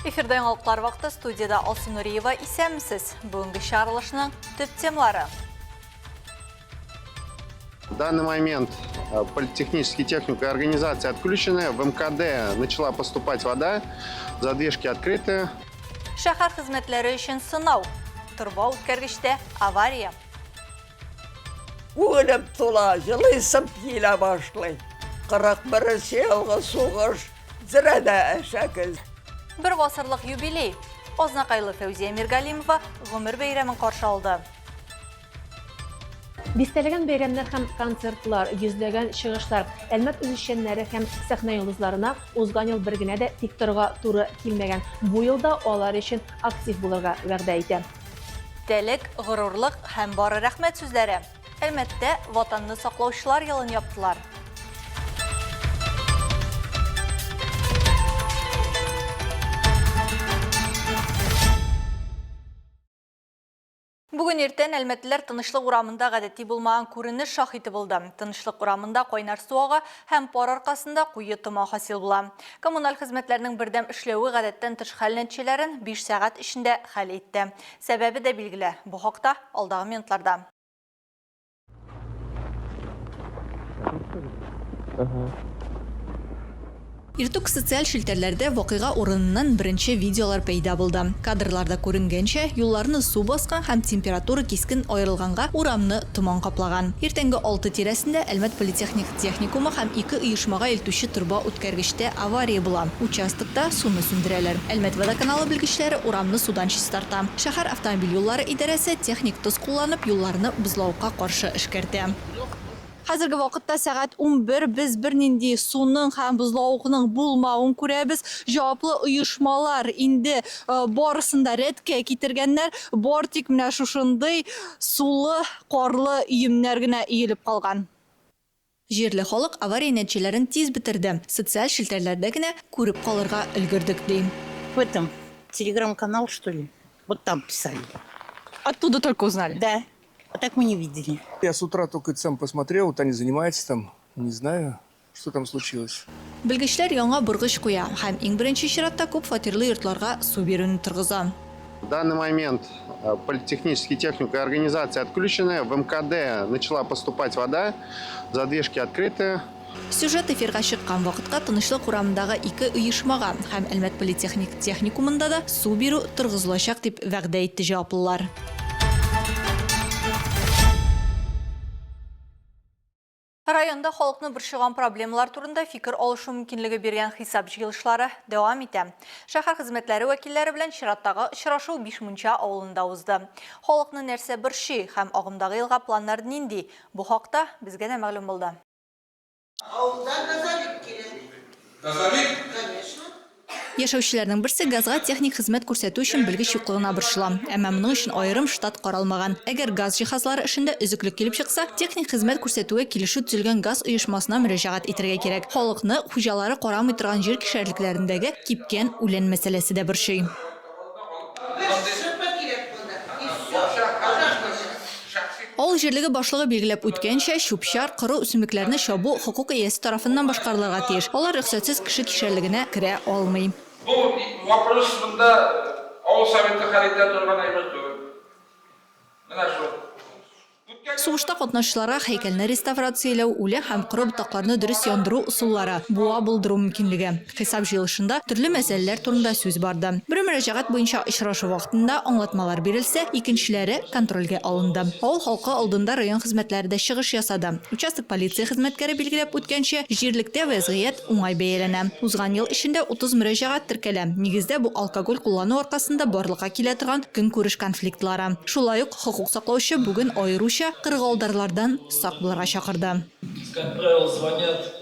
Эфирда яңалыклар вакыты студияда Алсу Нуриева исәнмесез. Бүгенге чыгарылышның төп темалары. В данный момент э, политехнические техника и организация отключены. В МКД начала поступать вода, задвижки открыты. Шәһәр хезмәтләре өчен сынау. Торба үткәргечтә авария. Күңелем тула, җылыйсым килә башлый. 41 елгы сугыш зрә дә әшәке. Бер гасырлык юбилей. Азнакайлы Фәүзия Миргалимова гомер бәйрәмен каршы алды. Дистәләгән бәйрәмнәр һәм концертлар, йөзләгән чыгышлар Әлмәт үзешчәннәре һәм сәхнә йолдызларына узган ел бер генә дә тик торырга туры килмәгән. Бу ел да алар өчен актив булырга вәгъдә итә. Истәлек, горурлык һәм бары рәхмәт сүзләре. Әлмәттә Ватанны саклаучылар елын яптылар. Бүген иртән әлмәтлеләр Тынычлык урамында гадәти булмаган күренеш шаһиты булды. Тынычлык урамында кайнар су ага һәм пар аркасында куе тома хасил була. Коммуналь хезмәтләрнең бердәм эшләве гадәттән тыш хәл нәтиҗәләрен 5 сәгать эчендә хәл итте. Сәбәбе дә билгеле. Бу хакта алдагы минутларда. Иртүк социаль челтәрләрдә вакыйга урыныннан беренче видеолар пәйда булды. Кадрларда күренгәнчә, юлларны су баскан һәм температура кискен аерылганга урамны томан каплаган. Иртәнге алты тирәсендә Әлмәт политехник техникумы һәм ике оешмага илтүче торба үткәргечтә авария була. Участокта суны сүндерәләр. Әлмәт водоканалы белгечләре урамны судан чистарта. Шәһәр автомобиль юллары идарәсе техник тоз кулланып юлларны бозлавыкка каршы эшкәртә. Хәзерге вакытта сәгать 11, без бернинди суның һәм бозлавыкның булмавын күрәбез. Җаваплы оешмалар инде барысын да рәткә китергәннәр. Бар тик менә шушындый сулы, карлы өемнәр генә өелеп калган. Җирле халык авария нәтиҗәләрен тиз бетерде, социаль челтәрләрдә генә күреп калырга өлгердек, ди. В этом телеграм-канал, что ли, вот там писали. Оттуда только узнали? Да. А так мы не видели. Я с утра только это сам посмотрел, вот они занимаются там, не знаю, что там случилось. Белгечләр яңа боргыч куя һәм иң беренче чиратта күп фатирлы йортларга су бирүне торгыза. В данный момент э, политехнические техника и организация отключены. В МКД начала поступать вода, задвижки открыты. Сюжет эфирга чыккан вакытка Тынычлык урамындагы ике оешмага һәм Әлмәт политехник техникумында да су бирү торгызылачак дип вәгъдә итте җаваплылар. Районда халыкны борчыган проблемалар турында фикер алышу мөмкинлеге биргән хисап җыелышлары дәвам итә. Шәһәр хезмәтләре вәкилләре белән чираттагы очрашу Бишмунча авылында узды. Халыкны нәрсә борчый һәм агымдагы елга планнар нинди? Бу хакта безгә дә мәгълүм булды. Авылда газовик кирәк. Газовик? Конечно. Яшәүчеләрнең берсе газга техник хезмәт күрсәтү өчен белгеч юклыгына борчыла. Әмма моның өчен аерым штат каралмаган. Әгәр газ җиһазлары эшендә өзеклек килеп чыкса, техник хезмәт күрсәтүгә килешү төзелгән газ оешмасына мөрәҗәгать итәргә кирәк. Халыкны хуҗалары карамый торган җир кишәрлекләрендәге кипкән үлән мәсьәләсе дә борчый. Авыл җирлеге башлыгы билгеләп үткәнчә, чүп-чар, коры үсемлекләрне чабу хокук иясе тарафыннан башкарылырга тиеш. Алар рөхсәтсез кеше кишәрлегенә керә алмый. Бу вопрос монда авыл советы хәл итә торган әйбер түгел. Менә шул. Сугышта катнашучыларга һәйкәлне реставрацияләү, үлән һәм коры ботакларны дөрес яндыру ысуллары, буа булдыру мөмкинлеге. Хисап җыелышында төрле мәсьәләләр турында сүз барды. Бер мөрәҗәгать буенча очрашу вакытында аңлатмалар бирелсә, икенчеләре контрольгә алынды. Авыл халкы алдында район хезмәтләре дә чыгыш ясады. Участок полиция хезмәткәре билгеләп үткәнчә, җирлектә вәзгыять уңай бәяләнә. Узган ел эчендә 30 мөрәҗәгать теркәлә. Нигездә бу алкоголь куллану аркасында барлыкка килә торган көнкүреш конфликтлары. Шулай ук хокук саклаучы бүген аеруча кырыгалдарлардан сак булырга чакырды. Как правило, звонят.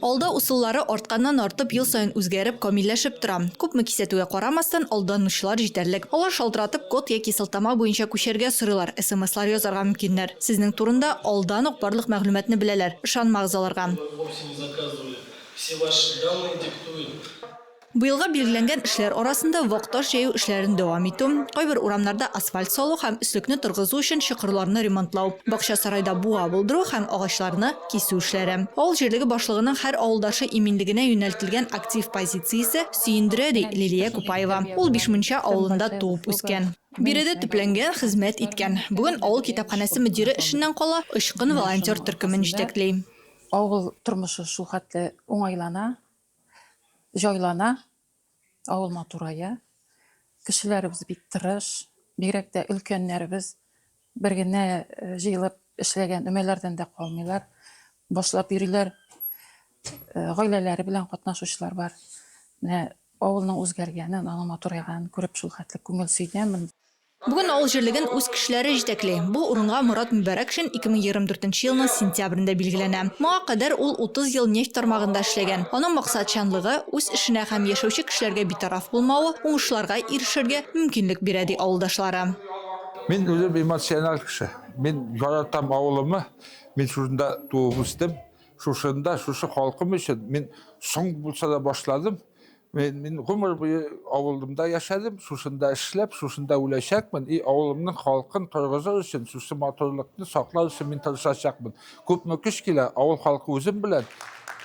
Алдау ысуллары артканнан-артып, ел саен үзгәреп, камилләшеп тора. Күпме кисәтүгә карамастан, алданучылар җитәрлек. Алар шалтыратып, код яки сылтама буенча күчәргә сорыйлар, смслар язарга мөмкиннәр. Сезнең турында алдан ук барлык мәгълүматны беләләр. Ышанмагыз аларга. Вовсе не заказывали. Все ваши данные диктуют. Быелга билгеләнгән эшләр арасында вак таш җәю эшләрен дәвам итү, кайбер урамнарда асфальт салу һәм өслекне торгызу өчен чокырларны ремонтлау, Бакчасарайда буа булдыру һәм агачларны кисү эшләре. Авыл җирлеге башлыгының һәр авылдашы иминлегенә юнәлтелгән актив позициясе сөендерә, ди Лилия Купаева. Ул Бишмунча авылында туып үскән. Биредә төпләнгән, хезмәт иткән. Бүген авыл китапханәсе мөдире эшеннән кала, Очкын волонтер төркемен җитәкли. Авыл тормышы шулхәтле уңайлана, җайлана, авыл матурая. Кешеләребез бик тырыш, бигрәк тә өлкәннәребез бер генә э, җыелып эшләгән өмәләрдән дә калмыйлар, башлап йөриләр. Э, гаиләләре белән катнашучылар бар. Менә авылның үзгәргәнен, аның матурайганын күреп шулхәтле күңел сөенәмен. Бүген авыл җирлеген үз кешеләре җитәкли. Бу урынга Морат Мөбарәкшин 2024 елның сентябрендә билгеләнә. Моңа кадәр ул 30 ел нефть тармагында эшләгән. Аның максатчанлыгы, үз эшенә һәм яшәүче кешеләргә битараф булмавы уңышларга ирешергә мөмкинлек бирә, ди авылдашлары. Мин үзем эмоциональ кеше. Мин яратам авылымны. Мин шушында туып үстем. Шушында, шушы халкым өчен мин соң булса да башладым. Мин, мин гомер буе авылымда яшәдем, шушында эшләп, шушында үләчәкмен. И авылымның халкын торгызыр өчен, шушы матурлыкны саклар өчен мин тырышачакмын. Күпме көч килә, авыл халкы үзем белән.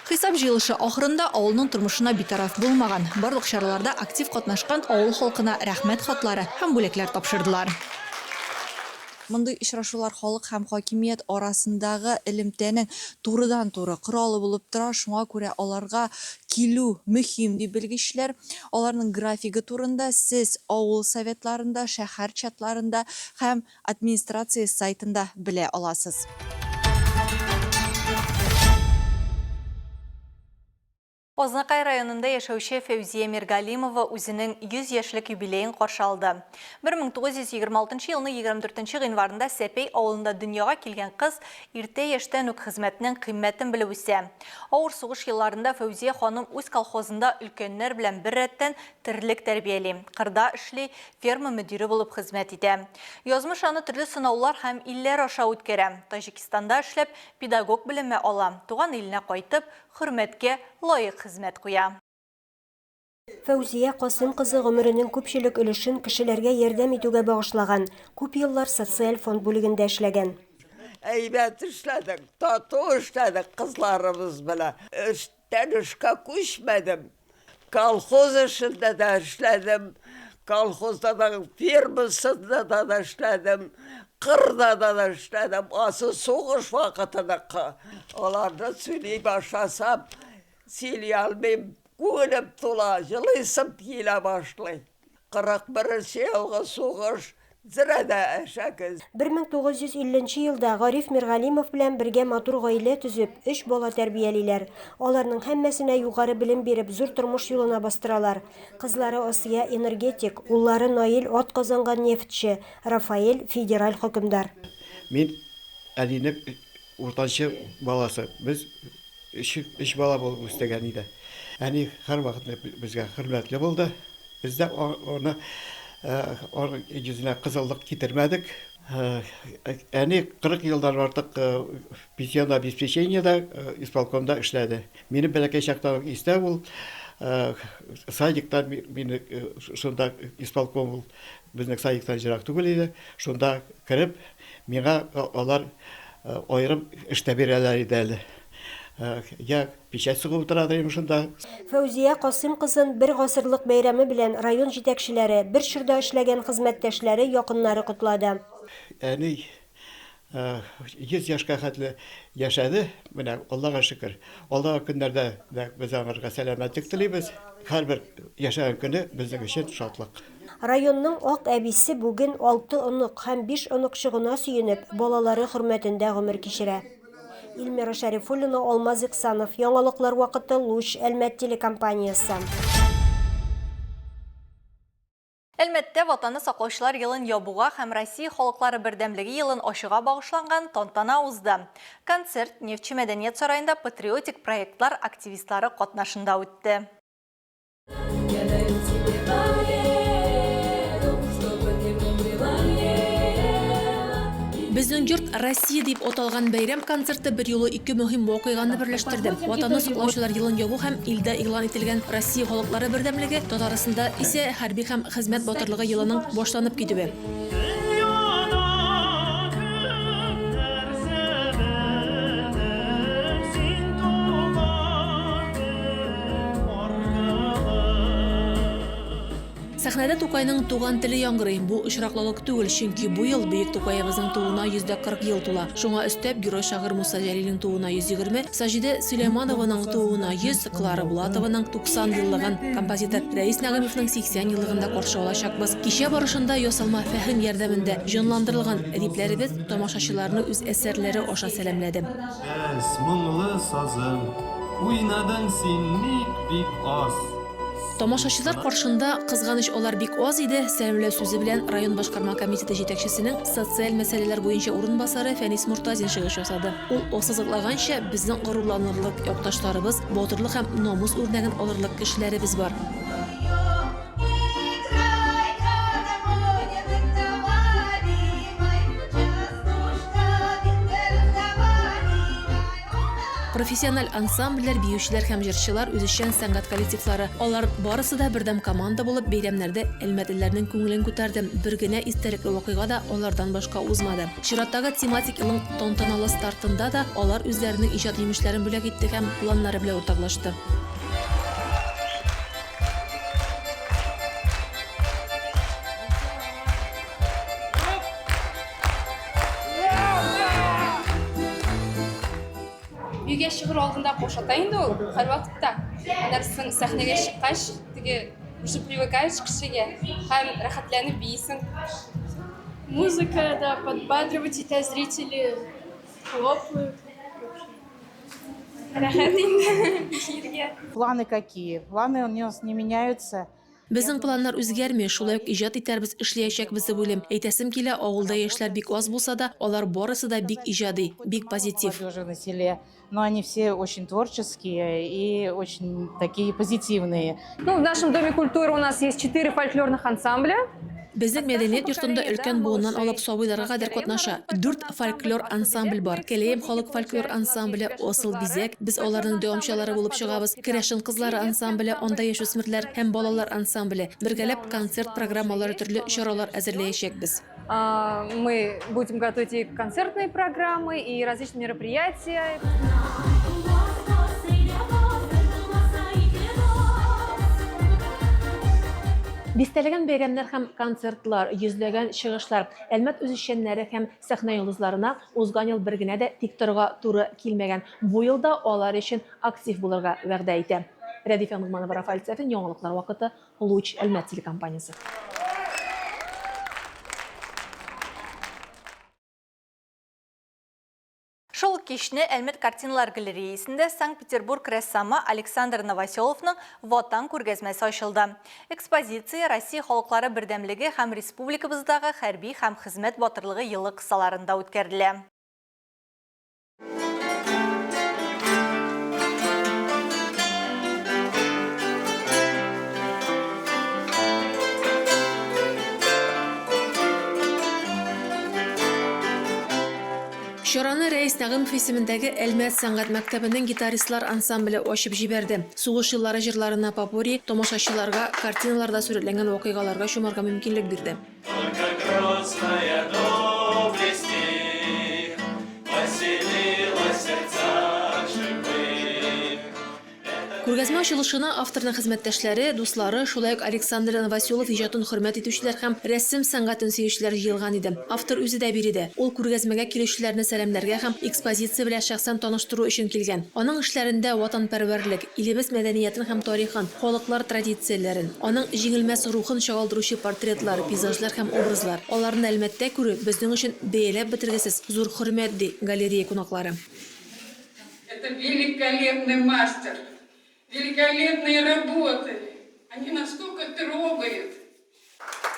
Хисап җыелышы ахырында авылның тормышына битараф булмаган, барлык чараларда актив катнашкан авыл халкына рәхмәт хатлары һәм бүләкләр тапшырдылар. Мондый очрашулар халык һәм хакимият арасындагы элемтәнең турыдан-туры коралы булып тора, шуңа күрә аларга килү мөһим, ди белгечләр. Аларның графигы турында сез авыл советларында, шәһәр чатларында һәм администрация сайтында белә аласыз. Азнакай районында яшәүче Фәүзия Миргалимова үзенең 100 яшьлек юбилеен каршы алды. 1926 елның 24 гыйнварында Сәпәй авылында дөньяга килгән кыз иртә яшьтән үк хезмәтнең кыйммәтен белеп үсә. Авыр сугыш елларында Фәүзия ханым үз колхозында өлкәннәр белән беррәттән терлек тәрбияли, кырда эшли, ферма мөдире булып хезмәт итә. Язмыш аны төрле сынаулар һәм илләр аша үткәрә. Таҗикстанда эшләп, педагог белеме ала, туган иленә кайтып, хөрмәткә лаек хезмәт куя. Фәүзия Касыйм кызы гомеренең күпчелек өлешен кешеләргә ярдәм итүгә багышлаган, күп еллар социаль фонд бүлегендә эшләгән. Әйбәт эшләдек, тату эшләдек кызларыбыз белән. Эштән эшкә күчмәдем. Колхоз эшендә дә эшләдем, колхозда да, фермасында да эшләдем, кырда да эшләдем. Асы сугыш вакытыныкы. Аларны сөйли башласам, сөйли алмыйм, күңелем тула, җылыйсым килә башлый. 41 нче елгы сугыш зрә дә әшәке. 1950 нче елда Гариф Миргалимов белән бергә матур гаилә төзеп, өч бала тәрбиялиләр. Аларның һәммәсенә югары белем биреп, зур тормыш юлына бастыралар. Кызлары Асия, энергетик, уллары Наил, атказанган нефтьче, Рафаэль, федераль хөкемдар. Мин әнинең уртанчы баласы. Без өч, өч бала булып үстек әнидә. Әни һәрвакыт безгә хөрмәтле булды. Без дә аны аның йөзенә кызыллык китермәдек. Әни 40 елдан артык пенсионный обеспечениедә, исполкомда эшләде. Минем бәләкәй чактан ук истә ул садиктан мине шунда исполком ул безнең садиктан ерак түгел иде. Шунда кереп, миңа алар аерым эш тә бирәләр иде әле. Я Печать сугып утыра дим шунда. Фәүзия Касыйм кызын бер гасырлык бәйрәме белән район җитәкчеләре, бер чорда эшләгән хезмәттәшләре, якыннары котлады. Әни 100 яшькә хәтле яшәде, менә Аллага шөкер. Алдагы көннәрдә дә без аңарга сәламәтлек телибез. Һәрбер яшәгән көне безнең өчен шатлык. Районның ак әбисе бүген алты онык һәм биш оныкчыгына сөенеп, балалары хөрмәтендә гомер кичерә. Илмира Шәрифуллина, Алмаз Иксанов. Яңалыклар вакыты, Луч, Әлмәт телекомпаниясе. Әлмәттә Ватанны саклаучылар елын ябуга һәм Россия халыклары бердәмлеге елын ачуга багышланган тантана узды. Концерт Нефтьче мәдәният сараенда патриотик проектлар активистлары катнашында үтте. Безнең йорт, Россия дип аталган бәйрәм концерты берьюлы ике мөһим вакыйганы берләштерде, Ватанны саклаучылар елын ябу һәм илдә игълан ителгән Россия халыклары бердәмлеге, Татарстанда исә хәрби һәм хезмәт батырлыгы елының башланып китүе. Сәхнәдә Тукайның туган теле яңгырый. Бу очраклылык түгел, чөнки бу ел бөек Тукаебызның тууына 140 ел тула. Шуңа өстәп, герой-шагыйрь Муса Җәлилнең тууына 120, Саҗидә Сөләйманованың тууына 100, Клара Булатованың 90 еллыгын, композитор Рәис Нәгыймовның 80 еллыгын да каршы алачакбыз. Кичә барышында ясалма фәһем ярдәмендә җанландырылган әдипләребез тамашачыларны үз әсәрләре аша сәламләде. Бәс, моңлы сазым, уйнадың син ник бик аз? Тамашачылар каршында, кызганыч, алар бик аз иде, сәламләү сүзе белән район башкарма комитеты җитәкчесенең социаль мәсьәләләр буенча урынбасары Фәнис Мортазин чыгыш ясады. Ул ассызыклаганча, безнең горурланырлык якташларыбыз, батырлык һәм намус үрнәген алырлык кешеләребез бар. Профессиональ ансамбльләр, биючеләр һәм җырчылар, үзешчән сәнгать коллективлары, алар барысы да бердәм команда булып, бәйрәмнәрдә әлмәтлеләрнең күңелен күтәрде. Бер генә истәлекле вакыйга да алардан башка узмады. Чираттагы тематик елның тантаналы стартында да алар үзләренең иҗат җимешләрен бүләк итте һәм планнары белән уртаклашты. Өйгә чыгыр алдында каушата инде ул һәрвакытта. Аннан соң сәхнәгә чыккач, теге уже привыкаешь кешегә һәм рәхәтләнеп биисең. Музыка, да, подбадривать итә, зрители хлопают. Рәхәт инде биергә. Планы какие? Планы у нас не меняются. Безнең планнар үзгәрми, шулай ук иҗат итәрбез, эшләячәкбез дип уйлыйм. Әйтәсем килә, авылда яшьләр бик аз булса да, алар барысы да бик иҗади, бик позитив. Молодежи на селе, но они все очень творческие и очень такие позитивные. Ну, в нашем Доме культуры у нас есть четыре фольклорных ансамбля. Безнең мәдәният йортында өлкән буыннан алып сабыйларга кадәр катнаша. Дүрт фольклор ансамбль бар. Кәләем халык фольклор ансамбле, Асыл бизәк, без аларның дәвамчалары булып чыгабыз, Керәшен кызлары ансамбле, анда яшүсмерләр һәм балалар ансамбле. Бергәләп концерт программалары, төрле чаралар әзерләячәкбез. Мы будем готовить и концертные программы, и различные мероприятия. Дистәләгән бәйрәмнәр һәм концертлар, йөзләгән чыгышлар Әлмәт үзешчәннәре һәм сәхнә йолдызларына узган ел бер генә дә тик торырга туры килмәгән. Бу ел да алар өчен актив булырга вәгъдә итә. Рәдифә Ногманова, Рафаэль Сафин, Яңалыклар вакыты, Луч, Әлмәт телекомпаниясе. Шул ук кичне Әлмәт картиналар галереясендә Санкт-Петербург рәссамы Александр Новоселовның Ватан күргәзмәсе ачылды. Экспозиция Россия халыклары бердәмлеге һәм республикабыздагы хәрби һәм хезмәт батырлыгы елы кысаларында үткәрелә. Чараны Рәис Нәгыймов исемендәге Әлмәт сәнгать мәктәбенең гитаристлар ансамбле ачып җибәрде. Сугыш еллары җырларына попурри тамашачыларга картиналарда сурәтләнгән вакыйгаларга чумарга мөмкинлек бирде. Только грозная доблесть их поселилась в сердцах живых. Күргәзмә ачылышына авторның хезмәттәшләре, дуслары, шулай ук Александр Новоселов иҗатын хөрмәт итүчеләр һәм рәсем сәнгатен сөючеләр җыелган иде. Автор үзе дә биредә. Ул күргәзмәгә килүчеләрне сәламләргә һәм экспозиция белән шәхсән таныштыру өчен килгән. Аның эшләрендә ватанпәрвәрлек, илебез мәдәниятен һәм тарихын, халыклар традицияләрен, аның җиңелмәс рухын чагылдыручы портретлар, пейзажлар һәм образлар. Аларны Әлмәттә күрү, безнең өчен бәяләп бетергесез зур хөрмәт, ди галерея кунаклары. Это великолепный мастер, великолепные работы. Они настолько трогают.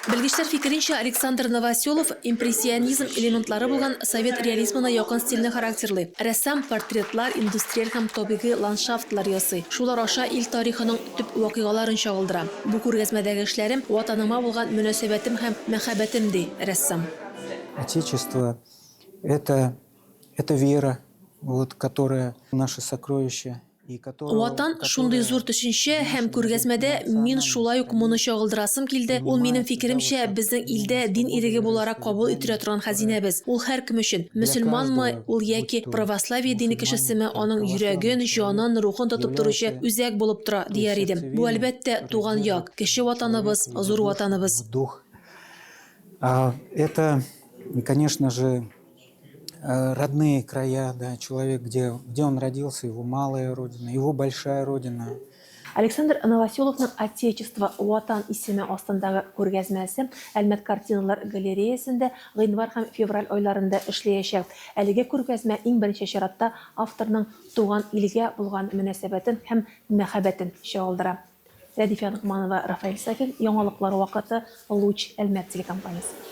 Белгечләр фикеренчә, Александр Новоселов импрессионизм элементлары булган совет реализмына якын стильне характерлый. Рәссам портретлар, индустриаль һәм табигый ландшафтлар ясый, шулар аша ил тарихының төп вакыйгаларын чагылдыра. Бу күргәзмәдәге эшләрем, Ватаныма булган мөнәсәбәтем һәм мәхәббәтем, ди рәссам. Отечество. Это, это вера, вот, которая наше сокровище. Ватан, шундый зур төшенчә һәм күргәзмәдә мин шулай ук моны чагылдырасым килде, ул, минем фикеремчә, безнең илдә дин иреге буларак кабул ителә торган хәзинәбез. Ул һәркем өчен, мөселманмы ул яки православие дине кешесеме, аның йөрәген, җанын, рухын тотып торучы үзәк булып тора, дияр идем. Бу, әлбәттә, туган як, кече Ватаныбыз, зур Ватаныбыз. Это, конечно же, Э, родные края, да, человек, где, где он родился, его малая родина, его большая родина. Александр Новоселовның Отечество, Ватан исеме астындагы күргәзмәсе Әлмәт картиналар галереясендә гыйнвар һәм февраль айларында эшләячәк. Әлеге күргәзмә иң беренче чиратта авторның туган илгә булган мөнәсәбәтен һәм мәхәббәтен чагылдыра. Рәдифә Ногманова, Рафаэль Сафин, Яңалыклар вакыты, Луч, Әлмәт телекомпаниясе.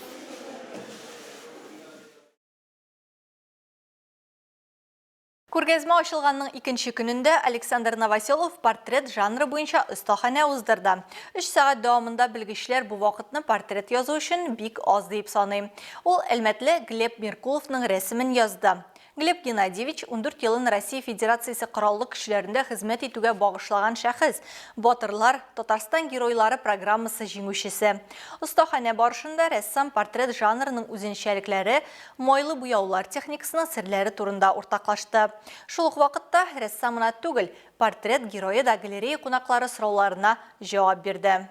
Күргәзмә ачылганның икенче көнендә Александр Новоселов портрет жанры буенча остаханә уздырды. Өч сәгать дәвамында белгечләр бу вакытны портрет язу өчен бик аз диеп саный. Ул әлмәтле Глеб Меркуловның рәсемен язды. Глеб Геннадьевич 14 елын Россия Федерациясе Кораллы Көчләрендә хезмәт итүгә багышлаган шәхес, Батырлар, Татарстан геройлары программасы җиңүчесе. Остаханә барышында рәссам портрет жанрының үзенчәлекләре, майлы буяулар техникасының серләре турында уртаклашты. Шул ук вакытта рәссам гына түгел, портрет герое да галерея кунаклары сорауларына җавап бирде.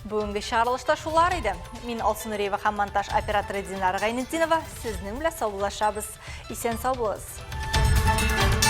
Бүгенге чыгарылышта шулар иде. Мин Алсу Нуриева һәм монтаж операторы Динара Гайнетдинова сезнең белән саубуллашабыз. Исән сау булыгыз.